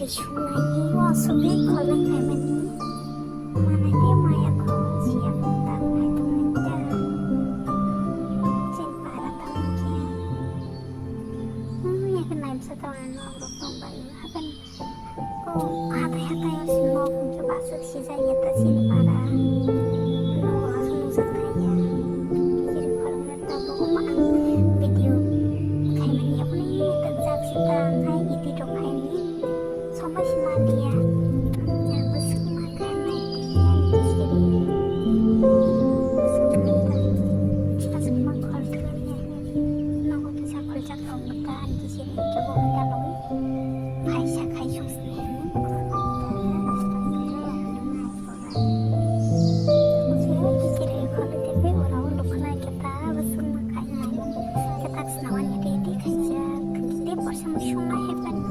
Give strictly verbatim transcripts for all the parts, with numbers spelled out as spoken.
Sunaini o aswk kholnai khlaimani. Manai de maya kho siya kho ta khai tongmani ta. Chini para tamo khe. Hmm, ya khe naimsa tong ano rok tong bai. Hakan o hatai hatai o si nok hwnkhe baswk sijak ya ta chini para. Nok aswk nukjak thai ya. Chini kholnai ta bo ma ang video khaimani yakni tak jak sita ang khai edit rok khaini. Sobai se ma dia. Ang bo swngma kha nai dia, ang bo siri. Swngma kha. Aswk ma khol thwkya. Nogo kisa kholjak rok ta, ang kisiri kebo wngya logwi. Phaisa khai sung sini. Kisiri khol tebwi ora o lukhlai khe ta, bo swngma kha nai. Khe tak swnamani ready khaijak. Tei porsa mo swngma hai phano.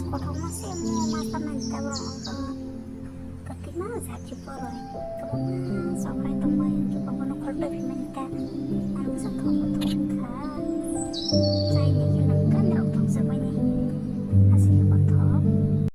Kothoma se mo ma sa nang ta borok wngkha. Kwtwima jati borok kwbangma chokrai tongmani, kwbangma khorokdai phimani ta. Ang sa thok